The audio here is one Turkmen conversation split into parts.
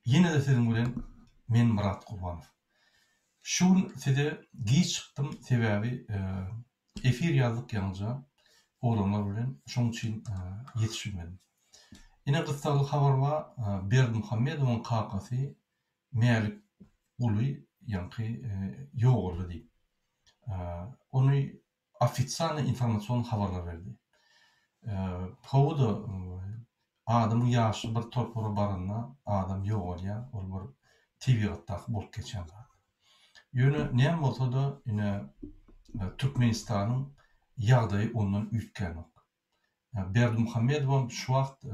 Ýene-de siziň bilen men Myrat Gurbanow. Şu gün size giç çykdym sebäbi efir ýazdyk ýaňyja oglanlar bilen şoň üçin ýetişip bilmedim. Ine gyssagly habar bar Berdimuhamedowyň kakasy Mälik Guly ýaňky ýogaldy diýip. Ony Ofisialnyý informasion habarlar berdi. Hawa-da, adamyň ýaşy bir topara baranda adam ýogalýar, ol bir tebigatdaky bolup geçýän zat. Ýöne näme bolsa-da, ine, Türkmenistanyň ýagdaýy ondan üýtgänok. Berdimuhamedowam şu wagt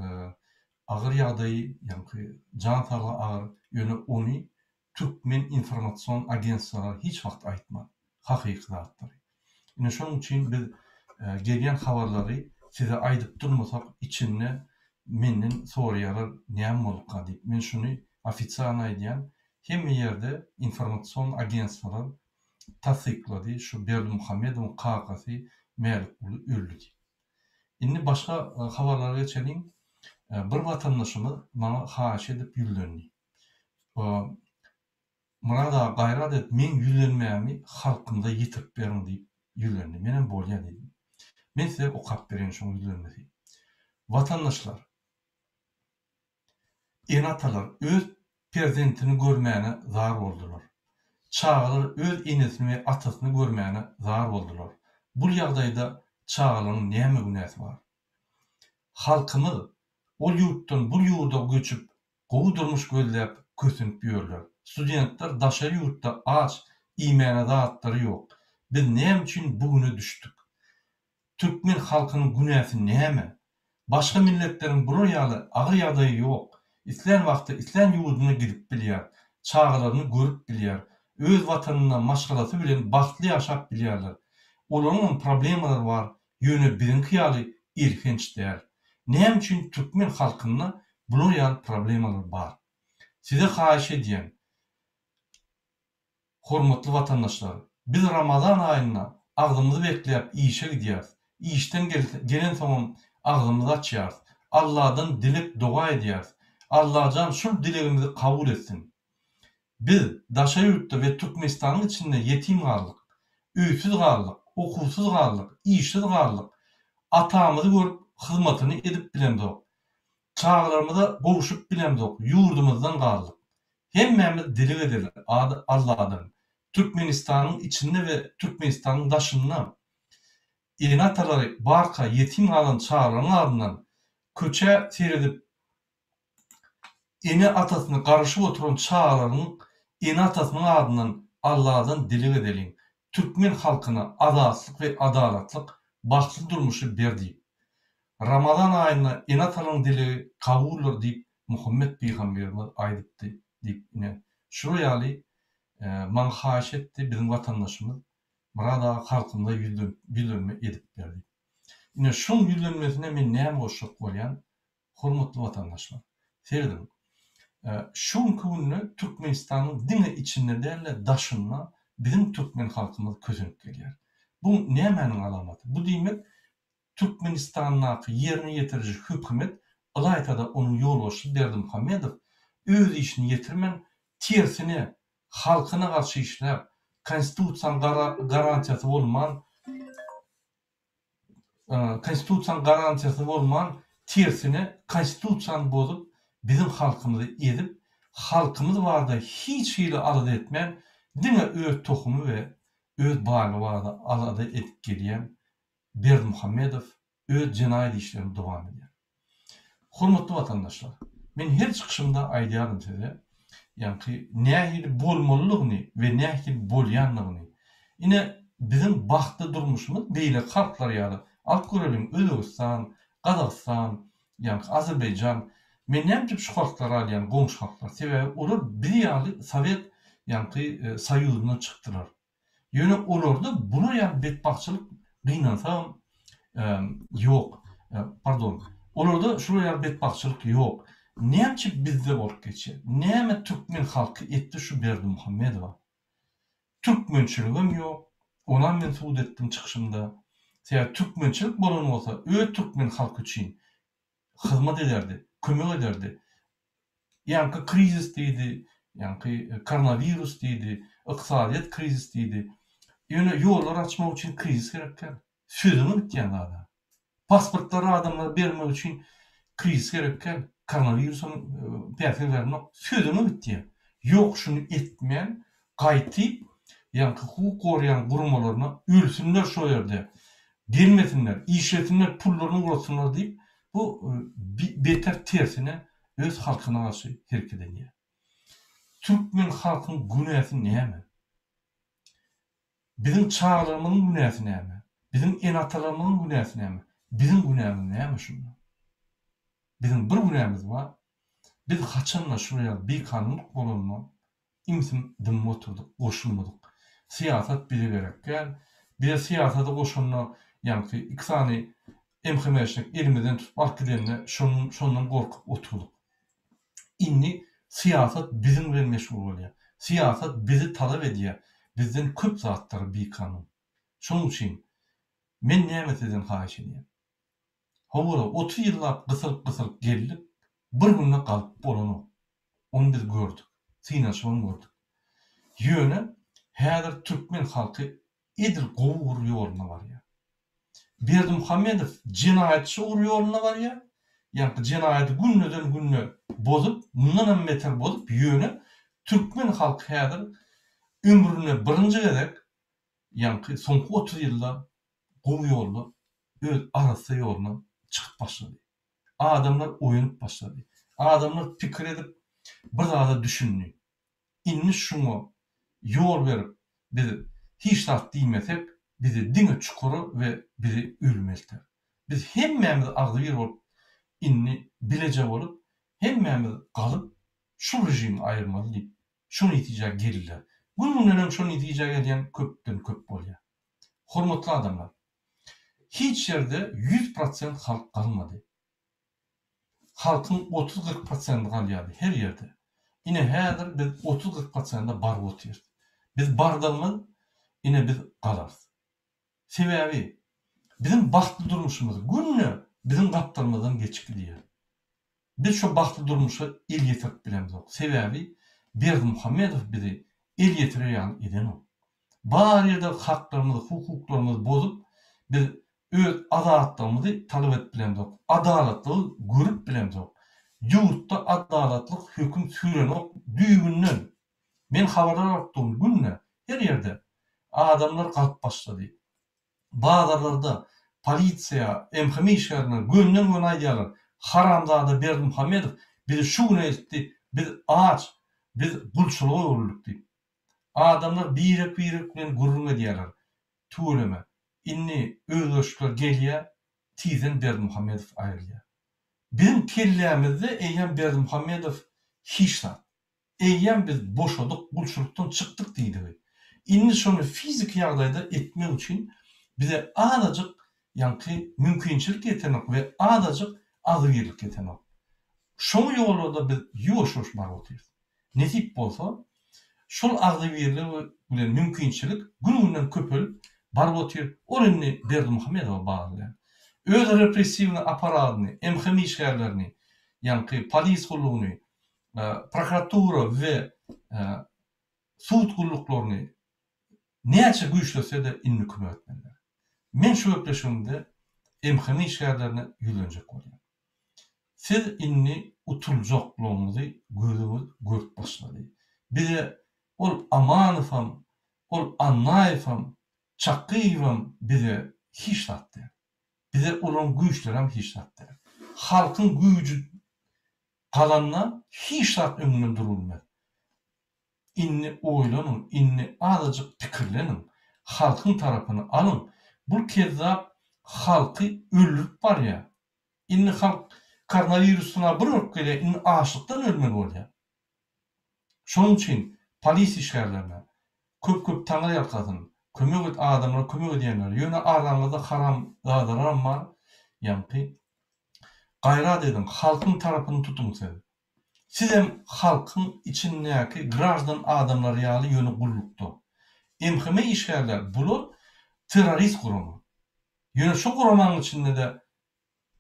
agyr ýagdaýy, ýaňky jan saglygy agyr, ýöne ony türkmen informasion agentstwalary hiç wagt aýtmaz hakyky zatlary. Ine şonuň üçin biz gelýän habarlary size aýdyp durmasak içinde menden soraýarlar näme bolduka diýip. Men şuny ofisialno aýdýan hemme ýerde informasion agentstwalar tassyklady şu Berdimuhamedowyň kakasy Mälikguly öldi diýip. Indi başga habarlara geçeliň. Bir watandaşymyz maňa haýyş edip ýüzlendi. Myrat aga gaýrat et meň ýüzlenmämi halkymyza ýetirip beriň diýip ýüzlendi. Menem bolýa diýdim. Men size okap bereýin şoň ýüzlenmesi. Watandaşlar! Ene-atalar öz perzentini görmäne zar boldular. Çagalar öz enesini we atasyny görmäne zar boldular. Bul ýagdaýda çagalaryň näme günäsi bar? Halkymyz ol ýurtdan bul ýurda göçüp gowy durmuş gözläp kösenip ýörler. Studentler daşary ýurtda aç, iýmäne zatlary ýok. Biz näme üçin bu güne düşdük? Türkmen halkynyň günäsi näme? Başga milletleriň bular ýaly agyr ýagdaýy ýok. Islän wagty islän ýurduna gidip bilýär. Çagalaryny görüp bilýär. Öz watanynda maşgalasy bilen bagtly ýaşap bilýärler. Olaryňam problemalary bar, ýöne biziňki ýaly elhenç däl. Näme üçin türkmen halkynda bular ýaly problemalar bar? Size haýyş edýän. Hormatly watandaşlar! Biz Ramazan aýynda agzymyzy bekläp işe gidýäris. Işden gelensoňam agzymyzy açýarys. Alladan dileg-doga edýäris. Allajan şul dilegimizi kabul etsin. Biz daşary ýurtda we Türkmenistanyň içinde ýetim galdyk. Öýsüz galdyk, okuwsyz galdyk, işsiz galdyk. Atamyzy görüp hyzmatyny edip bilemzok. Çagalarymyza gowşup bilemzok, ýurdumyzdan galdyk. Hemmämiz dileg edeli Alladan, Türkmenistanyň içinde we Türkmenistanyň daşynda ene-atalary barka ýetim galan çagalaryň adyndan köçä seredip ene-atasyny garaşyp oturan çagalaryň ene-atasynyň adyndan Alladan dileg edeliň türkmen halkyna azatlyk we adalatlyk bagtly durmuşy ber diýip. Ramazan aýynda ene-atalaryň dilegi kabuldyr diýip Muhammet pygamberimiz aýdypdy diýip ine şular ýaly maňa haýyş etdi biziň watandaşymyz Myrat aga halkymyza ýüzlenme edip ber diýip. Ine şuň ýüzlenmesine men näme goşjak bolýan hormatly watandaşlar serediň şu günki günde Türkmenistanyň diňe içinde dälde daşynda biziň türkmen halkymyz kösenip gelýär. Bu nämäniň alamaty? Bu diýmek Türkmenistandaky ýerine ýetiriji hökümet, ylaýta-da onuň ýolbaşçysy Berdimuhamedow öz işini ýetirmän, tersine, halkyna garşy işläp, Konstitusiýanyň garantiýasy bolman, Konstitusiýanyň garantiýasy bolman, tersine, Konstitusiýany bozup, biziň halkymyzy ezip, halkymyz barada hiç hili alada etmän, diňe öz tohumy we öz baýlygy barada alada edip gelýän Berdimuhamedow öz jenaýat işlerini dowam edýär. Hormatly watandaşlar, men her çykyşymda aýdýardym size, ýaňky nähili bolmalydygyny we nähili bolýandygyny. Ine, biziň bagtly durmuşymyz beýleki halklar ýaly, alyp göreliň, Özbegistan, Gazagystan, ýaňky Azerbaýjan. Men näme üçin şu halklary alýan, goňşy halklar? Sebäbi olar biz ýaly Sowet, ýaňky Soýuzyndan çykdylar. Ýöne olarda bular ýaly betbagtçylyk gynansagam ýok. Pardon. Olarda şular ýaly betbagtçylyk ýok. Näme üçin bizde bolup geçýär? Näme türkmen halky etdi şu Berdimuhamedowa? Türkmençiligem ýok. Onam men subut etdim çykyşymda. Sebäbi türkmençilik bolan bolsa öz türkmen halky üçin hyzmat ederdi, kömek ederdi. Ýaňky krizis diýdi, ýaňky koronawirus diýdi, ykdysadyýet krizis diýdi. Ýöne ýollary açmak üçin krizis gerek däl. Sözüňe bitýän zada. Pasportlary adamlara bermek üçin krizis gerek däl. Koronawirusam päsgel berenok. Sözüňe bitýär. Ýok şuny etmän gaýtyp ýaňky hukuk goraýan guramalaryna ölsünler şo ýerde. Gelmesinler, işlesinler, pullaryny ugratsynlar diýip bu beter tersine öz halkyna garşy hereket edýär. Türkmen halkyň günäsi näme? Biziň çagalarymyzyň günäsi näme? Biziň ene-atalarymyzyň günäsi näme? Biziň günämiz näme şunda? Biziň bir günämiz bar. Biz haçanda şular ýaly bikanunlyk bolanda ümsüm dymyp oturdyk, goşulmadyk. Syýasat bize gerek däl. Bize syýasada goşanda ýaňky iki sany MHM-şnik elimizden tutup alyp gidende şondan gorkup oturdyk. Indi syýasat biziň bilen meşgul bolýar. Syýasat bizi talap edýär. Bizden köp zatlary bikanun. Şonuň üçin men näme sizden haýyş edýän. Hawa, 30 ýyllap gysylyp-gysylyp geldik, bir günde galyp bolanok. Ony biz gördük, synanyşybam gördük. Ýöne häzir türkmen halky edil gowy ugur ýolunda barýar. Berdimuhamedow jenaýatçy ugur ýolunda barýar, ýaňky jenaýaty gündeden günde bozup, mundanam beter bozup, ýöne türkmen halky häzir ömründe birinji gezek ýaňky soňky 30 ýylda gowy ýolda öz arassa ýoluna çykyp başlady. Adamlar oýanyp başlady. Adamlar pikir edip bir zada düşündi. Indi şuňa ýol berip biz hiç zat diýmesek bizi diňe çukura we bizi ölüm elter. Biz hemmämiz agzybir bolup indi bileje bolup hemmämiz galyp şu režimi aýyrmaly diýip şu netijä geldiler. Gün gündenem şo netijä gelýän köpden köp bolýar. Hormatly adamlar hiç ýerde 100% halk galmady. Halkyň otuz-kyrk prosendi galýardy her ýerde. Ine häzir biz otuz-kyrk prosende baryp otyrys. Biz bardygymyz ine biz galarys. Sebäbi biziň bagtly durmuşymyz günde biziň gapdalymyzdan geçip gidýär. Biz şo bagtly durmuşa el ýetirip bilemzok. Sebäbi Berdimuhamedow bizi el ýetirer ýaly edenok. Bar ýerde haklarymyzy, hukuklarymyzy bozup, biz öz azatlygymyzy talap edip bilemzok, adalatlygy görüp bilemzok. Ýurtda adalatlyk höküm sürenok düýbünden. Men habarlar alyp durun günde, her ýerde adamlar galyp başlady. Bazarlarda polisiýa, MHM işgärlerine gönden-göni aýdýarlar, haramzada Berdimuhamedow bizi şu güne eltdi, biz aç, biz gulçulyga öwrüldik diýip. Adamlar birek-birek bilen gürrüň edýärler. Tüweleme, indi özgerişlikler gelýär, tizden Berdimuhamedow aýrylýar. Biziň kellämizde eýýäm Berdimuhamedow hiç zat. Eýýäm biz boşadyk, gulçulykdan çykdyk diýdigi. Indi şony fiziki ýagdaýda etmek üçin bize azajyk ýaňky mümkinçilik ýetenok we azajyk agzybirlik ýetenok. Şoň ýollarda biz ýuwaş-ýuwaş baryp otyrys. Nesip bolsa, şol agzybirlik bilen mümkinçilik gün-günden köpelip baryp otyr, ol indi Berdimuhamedowa bagly däl. Öz repressiwnyý apparadyny, MHM işgärlerini, ýaňky polis gullugyny, prokuratura we sud gulluklaryny näçe güýçletse-de indi kömek etmeliler. Men şu gepleşigimde MHM işgärlerine ýüzlenjek bolýan. Siz indi utuljaklygyňyzy gözüňiz görüp başlady. Bize ol Amanowam, ol Annaýewem, Çakyýewem bize hiç zat däl. Bize olaryň güýçlerem hiç zat däl. Halkyň güýji galanda hiç zat öňünden durubilmez. Indi oýlanyň, indi azajyk pikirleniň, halkyň tarapyny alyň, bul kezzap halky öldürip barýar. Indi halk koronawirusdan-a bir ölüp gelýär, indi açlykdan ölmeli bolýar. Şonuň üçin polis işgärlerine köp köp taňry ýalkasyn, kömek et adamlara kömek edýänlere, ýöne araňyzda haramzadalaram bar, ýaňky gaýrat ediň, halkyň tarapyny tutuň siz. Sizem halkyň içindäki graždan adamlar ýaly ýöne gullukda. MHM işgärler bular terrorist gurama. Ýöne şo guramaň içindede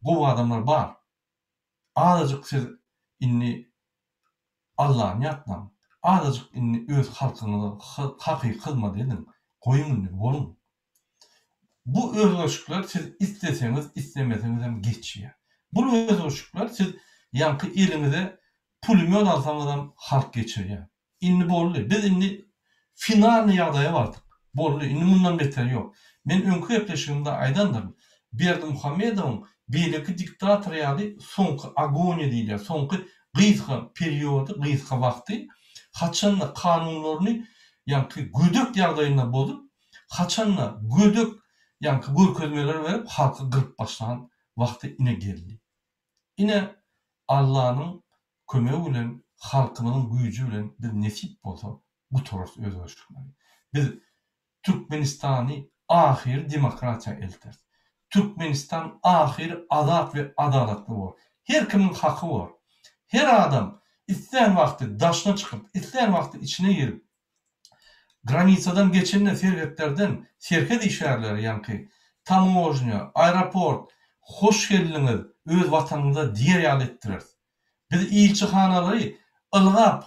gowy adamlar bar. Azajyk siz indi. Allany ýatlaň. Azajyk indi öz halkyňyza hakyky hyzmat ediň. Goýuň indi, boluň. Bu özgerişikler siz isleseňiz, islemeseňizem geçýär. Bul özgerişikler siz ýaňky eliňize pulemýot alsaňyzam halk geçirýär. Indi boldy. Biz indi finalnyý ýagdaýa bardyk. Boldy. Indi mundan beteri ýok. Men öňki gepleşigimde aýdandyryn. Berdimuhamedowyň beýleki diktator ýaly soňky agoniýa diýilýär, soňky gysga periody, gysga wagty, haçanda kanunlaryny ýaňky gödek ýagdaýynda bozup, haçanda gödek ýaňky görkezmeler berip halky gyryp başlan wagty ine geldi. Ine Allanyň kömegi bilen halkymyzyň güýji bilen biz nesip bolsa gutararys özgerişlikleri. Biz Türkmenistany ahyry demokratiýa elteris. Türkmenistan ahyry azat we adalatly bor. Her kimiň haky bor. Her adam islän wagty daşyna çykyp, islän wagty içine girip, Granisadan geçende serhetlerden serhet işgärleri ýaňky tamožnýa, aeroport, hoş geldiňiz öz watanyňyza diýer ýaly etdireris. Biz ilçihanalary ylgap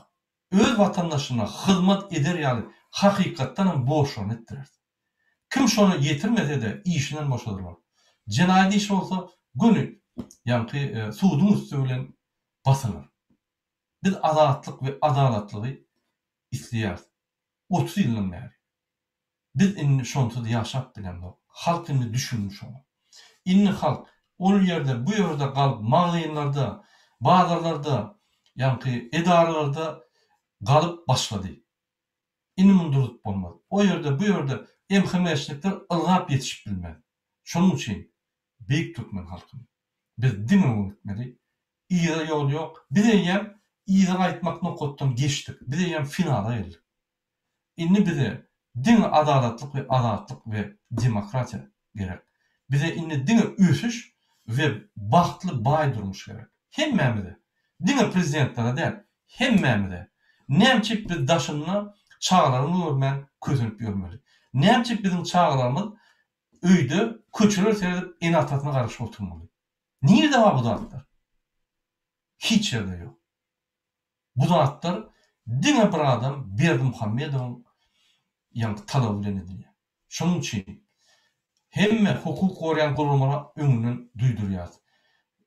öz watandaşyna hyzmat eder ýaly hakykatdanam borçlaryny etdireris. Kim şony ýetirmesede işinden boşadylar. Jenaýat işi bolsa göni ýaňky suduň üsti bilen basylar. Biz azatlyk we adalatlygy isleýäris. 30 ýyldan bäri. Biz indi şonsuz ýaşap bilemzok. Halk indi düşündi şoňa. Indi halk ol ýerde, bu ýerde galyp, magazynlarda, bazarlarda, ýaňky edaralarda galyp başlady. Indi muny durzup bolmaz. O ýerde, bu ýerde MHM-şnikler ylgap ýetişip bilmez. Şonuň üçin beýik türkmen halkyny biz diňe öňe gitmeli. Yza ýol ýok. Biz eýýäm yza gaýtmak nokatdan geçdik. Biz eýýäm finala geldik. Indi bize diňe adalatlyk we azatlyk we demokratiýa gerek. Bize indi diňe ösüş we bagtly baý durmuş gerek. Hemmämize. Diňe prezidentlere däl, hemmämize. Nämçik biz daşynda çagalarymyzy görmän kösenip ýörmeli. Nämçik biziň çagalarymyz öýde köçeler seredip ene-atasyna garaşyp oturmaly. Nirde bar bu zatlar? Hiç ýerde ýok. Bu zatlar diňe bir adam Berdimuhamedowyň ýaňky talaby bilen edilýär. Şonuň üçin hemme hukuk goraýan guramalara öňünden duýdurýarys.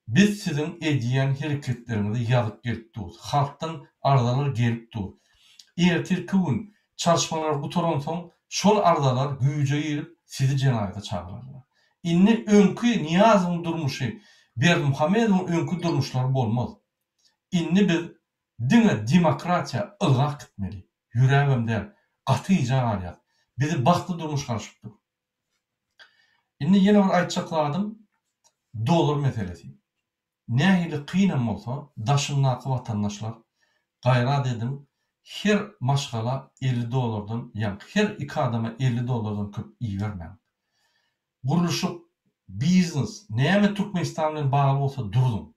Biz siziň edýän hereketleriňizi ýazyp gelip durus. Halkdan arzalar gelip dur. Ertirki gün çalyşmalar gutaransoň şol arzalar güýje girip sizi jenaýata çagyrarlar. Indi öňki Nyýazowyň durmuşy, Berdimuhamedowyň öňki durmuşlary bolmaz. Indi biz diňe demokratiýa ylgap gitmeli. Ýöräbem däl, gaty gijä galýas. Bizi bagtly durmuş garaşyp dur. Indi ýene bir aýtjak zadym dollar meselesi. Nähili kynam bolsa daşyndaky watandaşlar gaýrat ediň her maşgala 50 dollardan ýaňky her iki adama 50 dollardan köp ibermäň. Gurluşyk, biznes näme Türkmenistan bilen bagly bolsa durzuň.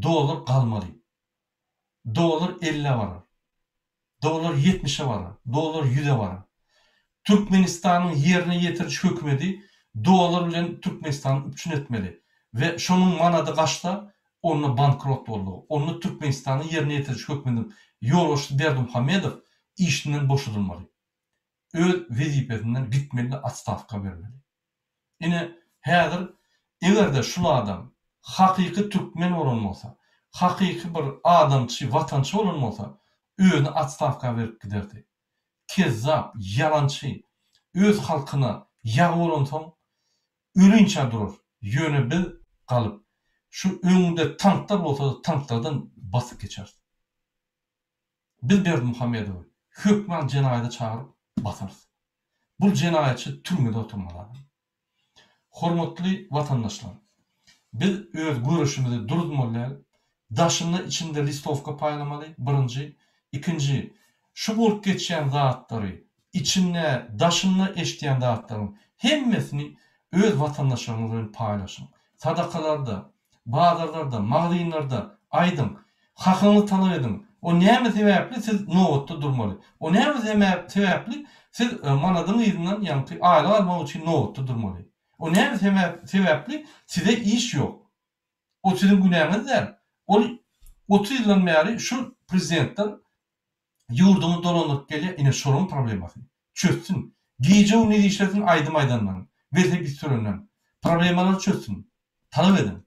Dollar galmaly. Dollar ellä barar. Dollar ýetmişe barar. Dollar ýüze barar. Türkmenistanyň ýerine ýetiriji hökümedi dollar bilen Türkmenistany üpjün etmeli we şonuň manady gaçsa, onda bankrot boldugy. Onda Türkmenistanyň ýerine ýetiriji hökümediniň ýolbaşçysy Berdimuhamedow işinden boşadylmaly. Öz wezipesinden gitmeli otstawka bermeli. Ine, häzir eger-de şul adam hakyky türkmen bolan bolsa, hakyky bir adamçy, watançy bolan bolsa, özüni otstawka berip giderdi. Kezzap, ýalançy, öz halkyna ýagy bolansoň, ölinçä durar. Ýöne biz galyp, şu öňüňde tanklar bolsa-da tanklardan basyp geçeris. Biz Berdimuhamedowy hökman jenaýata çagyryp basarys. Bul jenaýatçy türmede oturmaly adam. Hormatly watandaşlar, biz öz göreşimizi duruzmaly däl, daşynda içinde listowka paýlamaly, birinji, ikinji, şu bolup geçýän zatlary içinde, daşynda eşidýän zatlaryň hemmesini öz watandaşlaryňyz bilen paýlaşyň. Sadakalarda, bazarlarda, magazynlarda aýdyň, hakyňyzy talap ediň. O näme sebäpli siz nobatda durmaly? O näme sebäpli siz manadyň yzyndan ýaňky aýlyk almak üçin nobatda durmaly? O näme sebäpli size iş ýok? O siziň günäňiz däl. Ol. 30 ýyldan bäri şu prezidentler ýurduňy dolandyryp gelýär, ine şolaryň problemasy. Çözsün. Gije-gündiz işlesin aýdym aýdandan, welosiped sürenden. Problemalary çözsün. Talap ediň.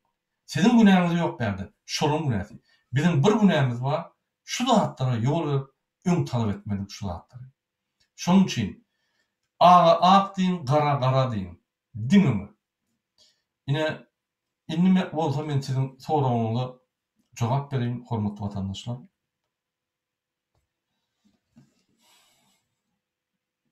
Siziň günäňiz ýok bärde. Şolaryň günäsi. Biziň bir günämiz bar, şu zatlara ýol berip öň talap etmedik şu zatlary. Şonuň üçin aga ak diýiň, gara gara diýiň. Diň öňe. Ine, indi bolsa men siziň soragyňyza jogap bereýin, hormatly watandaşlar.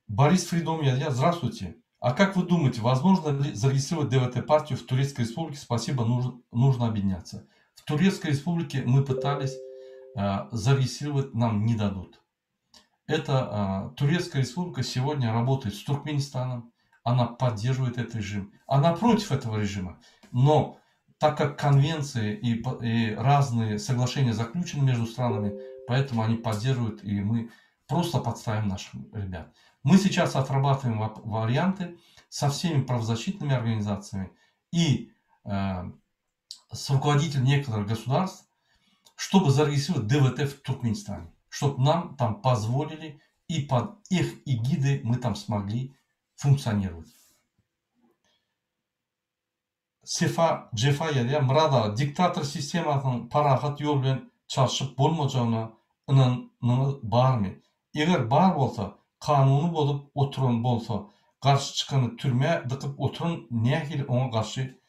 Boris Fridom ýazýar, Здравствуйте. А как вы думаете, возможно ли зарегистрировать ДВТ-партию в Турецкой Республике? Спасибо, нужно объединяться. В Турецкой Республике мы пытались зарегистрировать, нам не дадут. Это Турецкая Республика сегодня работает с Туркменистаном, она поддерживает этот режим, она против этого режима, но так как конвенции и, и разные соглашения заключены между странами, поэтому они поддерживают, и мы просто подставим наших ребят. Мы сейчас отрабатываем варианты со всеми правозащитными организациями и э, с руководителем некоторых государств, чтобы зарегистрировать ДВТ в Туркменистане, чтобы нам там позволили и под их эгидой мы там смогли функционировать. Sefa Jefa ýazýar, Myrat aga, diktator sistemasynyň parahat ýol bilen çalşyp bolmajagyna ynanyňyz barmy? Eger bar bolsa, kanuny bozup oturan bolsa, garşy çykany türmä dykyp oturan nähili oňa garşy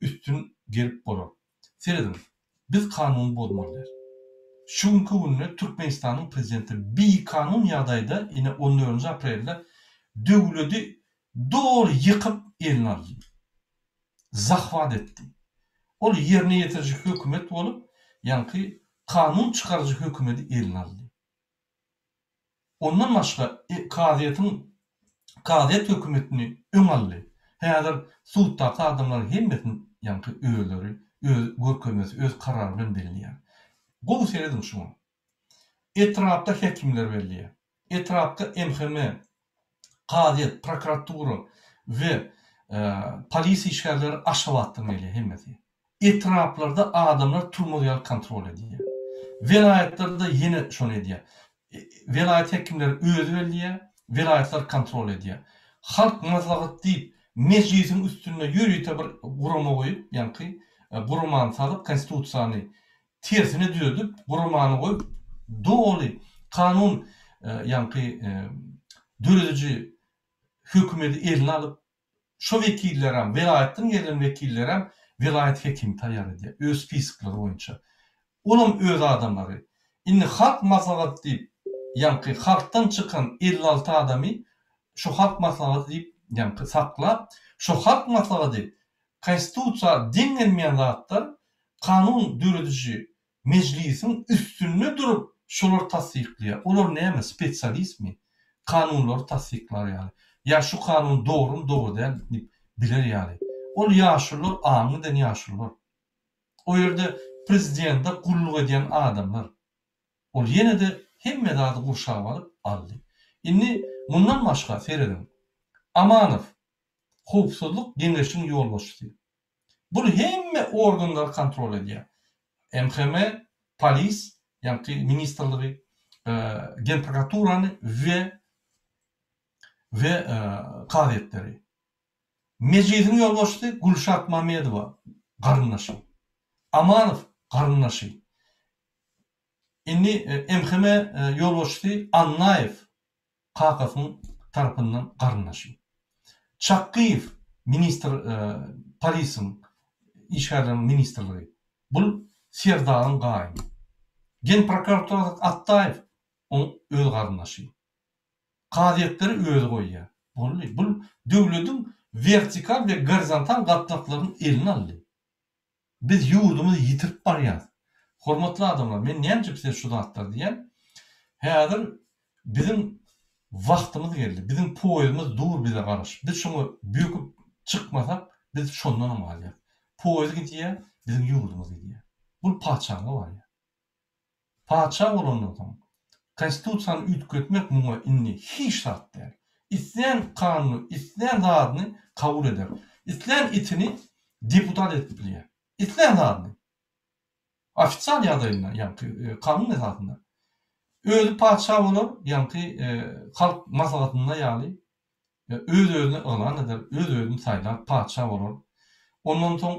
üstün gelip bolar? Serediň, biz kanuny bozmaly däl. Şu günki günde Türkmenistanyň prezidenti bikanun ýagdaýda ine on dördünji aprelde döwledi doly ýykyp eline aldy. Zahwat etdi. Ol ýerine ýetiriji hökümet bolup, ýaňky kanun çykaryjy hökümedi eline aldy. Ondan başga kazyýetiň kazyýet hökümetini öň aldy. Häzir suddaky adamlaryň hemmesini ýaňky özleri öz görkezmesi, öz karary bilen belleýär. Gowy serediň şuňa. Etrapda häkimler belleýär. Etrapda MHM, kazyýet, prokuratura we polisiýa işgärleri Aşgabatdan gelýär hemmesi. Etraplarda adamlar turmaz ýaly kontrol edýär. Welaýatlarda ýene şony edýär. Welaýat häkimleri özi belleýär, welaýatlar kontrol edýär. Halk maslahaty diýip, mejlisiň üstünde ýörite bir gurama goýup, ýaňky guramany salyp, konstitusiýany tersine düzedip, guramany goýup, doly kanun ýaňky dörediji hökümeti eline alyp, şo wekillerem, welaýatdan gelen wekillerem welaýat hekimi taýýar edýär, öz spiskleri boýunça. Olam öz adamlary. Indi Halk maslahaty diýip, ýaňky halkdan çykan 56 adamy şo Halk maslahaty diýip, ýaňky saklap, şo Halk maslahaty Konstitusiýa deň gelmeýän zatlar kanun dörediji mejlisiň üstünde durup şolar tassyklaýar. Olar näme spesialistmi? Kanunlary tassyklar ýaly. Ýa şu kanun dogrymy dogry däl diýip biler ýaly. Ol ýaşulular aňy giden ýaşulular. O ýerde prezidente gulluk edýän adamlar. Ol ýene-de hemme zady gurşap alyp aldy. Indi mundan başga serediň. Amanow howpsuzlyk geňeşiniň ýolbaşçysy. Bul hemme organlary kontrol edýär. MHM, polis, ýaňky ministrligi, genprokuraturany we we kazyýetleri. Mejlisiň ýolbaşçysy Gülşat Mamedowa garyndaşy. Amanow garyndaşy. Indi MHM ýolbaşçysy Annaýew kakasynyň tarapyndan garyndaşy. Çakgyýew ministr polisiň işgärleriniň ministrligi. Bul Serdaryň gaýyny. Genprokuraturadaky Atdaýew oň öz garyndaşy. Kazyýetleri özi goýýar. Boldy. Bul döwlediň wertikal we gorizontal gatlaklaryny eline aldy. Biz ýurdumyzy ýitirip barýas. Hormatly adamlar, men näme üçin size şu zatlary diýýän? Häzir biziň wagtymyz geldi. Biziň poýezdimiz dur bize garaşyp. Biz şoňa böküp çykmasak, biz şondanam galýas. Poýezd gidýär, biziň ýurdumyz gidýär. Bul patyşalyga barýar. Patyşa bolandan soň, konstitusiýany üýtgetmek muňa indi hiç zat däl. Islän kanuny, islän zadyny kabul eder. Islän itini deputat edip bilýär. Islän zadyny. Ofisial ýagdaýynda, ýaňky kanun esasynda. Özi patyşa bolar, ýaňky halk maslahatynda ýaly öz-özüni yglan eder, öz-özüni saýlar, patyşa bolar. Ondan soň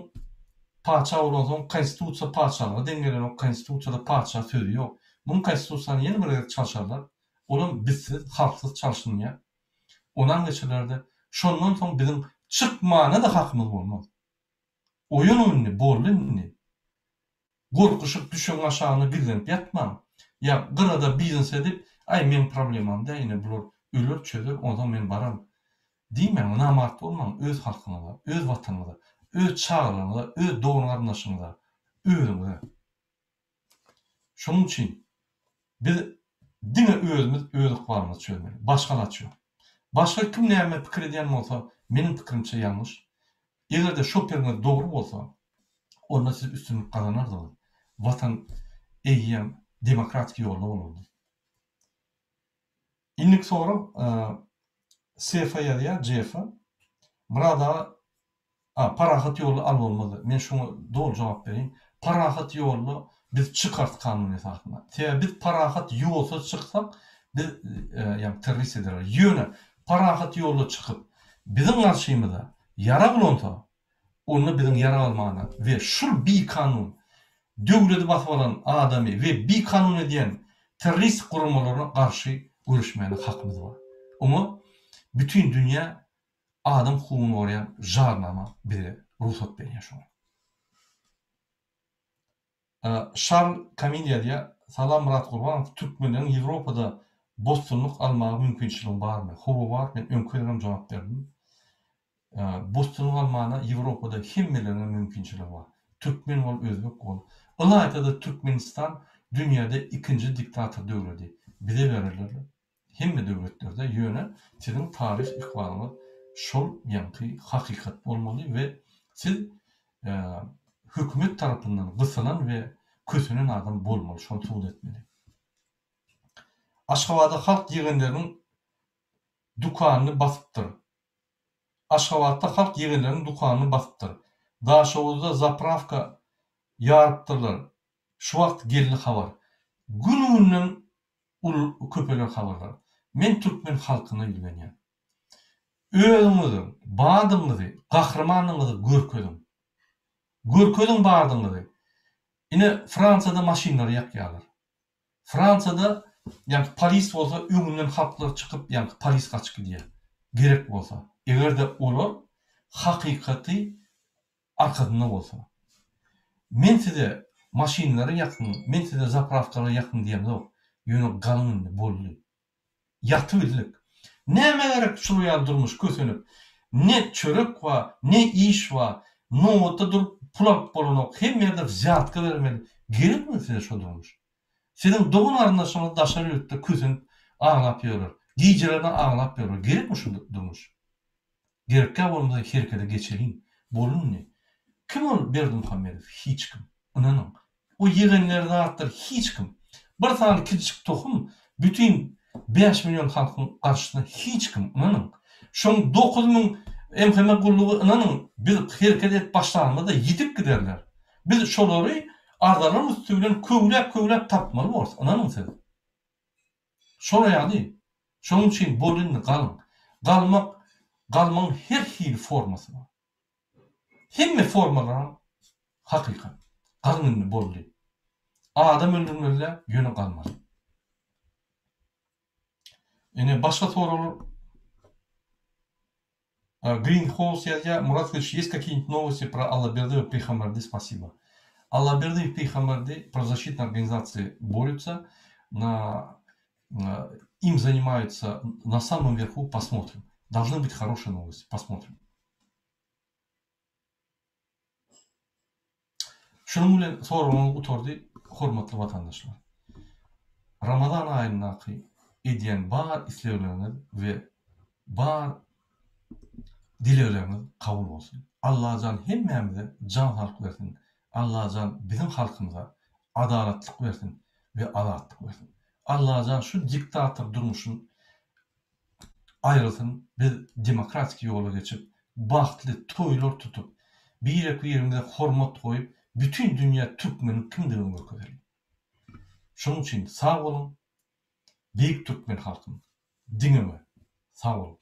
patyşa bolansoň konstitusiýa patyşalyga deň gelenok, konstitusiýada patyşa sözi ýok. Muny konstitusiýany ýene bir gezek çalşarlar. Olam bizsiz, halksyz çalşynýar. Onam geçirlerde. Şondan soň biziň çykmana-da hakymyz bolmaz. Oýanyň indi, boldy indi. Gorkuşyp düşegiň aşagynda gizlenip ýatmaň. Ýa gyrada biznes edip, aý meň problemam däl ine bular öler çözer onsoň men bararyn diýmäň, namart bolmaň öz halkyňyza, öz watanyňyza, öz çagalaryňyza, öz dogan garyndaşyňyza, özüňize. Şonuň üçin biz diňe özümiz öz ykbalymyzy çözmeli. Başga alaç ýok. Başga kim näme pikir edýän bolsa meniň pikirimçe ýalňyş. Eger-de şo pikiriňiz dogry bolsa, onda siz üstünlik gazanardyňyz. Watan eýýäm demokratik ýolda bolardy. Indiki sorag Sefa ýazýar, Jefa. Myrat aga, a, parahat ýolda al bolmaz. Men şoňa doly jogap bereýin. Parahat ýolda biz çykarys kanun esasynda. Sebäbi biz parahat ýolsuz çyksak, biz ýagny terrorist ederler. Ýöne parahat ýolda çykyp, biziň garşymyza ýarag ulansa, onda biziň ýarag almana we şul bikanun döwledi basyp alan adamy we bikanun edýän terroristik guramalaryna garşy göreşmäne hakymyz bar. Oňa bütin dünýä adam hukugyny goraýan jarnama bize rugsat berýär şoňa. Şarl Kamin ýazýar, Salam Myrat Gurbanow, türkmenleriň Ýewropada bosgunlyk almaga mümkinçiligi barmy? Hawa bar, men öňki gezegem jogap berdim. Bosgunlyk almana Ýewropada hemmeleriňem mümkinçiligi bar. Türkmen bol, özbek bol. Ylaýta-da Türkmenistan dünýäde ikinji diktator döwledi. Bize bererler. Hemme döwletlerde ýöne siziň taryh ykbalyňyz şol ýaňky hakykat bolmaly we siz hökümet tarapyndan gysylan we kösenen adam bolmaly şony subut etmeli. Aşgabada halk ýegenleriniň dükanyny basypdyr. Aşgabatda halk ýegenleriniň dükanyny basypdyr. Daşoguzda zaprawka ýarypdyrlar şu wagt geldi habar. Gün günden Uly köpeler habarlar. Men türkmen halkyna ýüzlenýän. Özüňiziň bardygyňyzy, gahrymanlygyňyzy görkeziň. Görkeziň bardygyňyzy. Ine Fransiýada maşynlary ýakýarlar. Fransiýada ýaňky polis bolsa öňünden halklar çykyp ýaňky polis gaçyp gidýär. Gerek bolsa. Eger-de olar hakykaty arkasynda bolsa. Men size maşynlary ýakyň, men size zaprawkalary ýakyň diýemzok. Ýöne galyň indi, boldy. Ýatybildik. Nämä gerek şular ýaly durmuş kösenip. Ne çörek bar, ne iş bar. Nobatda durup pul alyp bolanok, hemme ýerde wzýatka bermeli. Gerekmi size şo durmuş? Siziň dogan-garyndaşlaryňyz daşary ýurtda kösenip aglap ýörler. Gijelerine aglap ýörler. Gerekmi şu durmuş? Gerekgä bolmasa herkete geçeliň. Bolundy. Kim ol Berdimuhamedow? Hiç kim. Ynanyň. O ýegenleri zatlar hiç kim. Bir sany kiçijik tohum bütin 5 million halkyň garşysyna hiç kim. Ynanyň. Şoň 9000 MHM gullugy ynanyň biz hereket edip başlanymyzda ýitip giderler. Biz şolary arzalaryň üsti bilen köwläp-köwläp tapmaly borus. Ynanyň siz. Şolar ýaly. Şonuň üçin bol indi galyň. Galmak, galmagyň her hili formasy bar. Hemme formalaram hakykat. Galyň indi boldy. Adam öldürmeli däl, ýöne galmaly. Ine başga soraglar Green House ýazýar, Murat Gylyç, есть какие-нибудь новости про Аллабердыева Пейхамберди, спасибо. Аллабердыев Пейхамберди, правозащитные организации борются, на, им занимаются на самом верху, посмотрим. Должны быть хорошие новости, посмотрим. Şunuň bilen soragymyz gutardy, hormatly watandaşlar. Ramazan aýyndaky edýän bar islegleriňiz we bar dilegleriňiz kabul bolsun. Allajan hemmämize jan saglyk bersin. Allajan biziň halkymyza adalatlyk bersin we azatlyk bersin. Allajan şu diktator durmuşyn aýrylsyn biz demokratik ýola geçip bagtly toýlar tutup birek birimize hormat goýup. Bütin dünýä türkmeniň kimdigini görkezeli. Şonuň üçin sag boluň, beýik türkmen halkym. Diňe öňe. Sag boluň.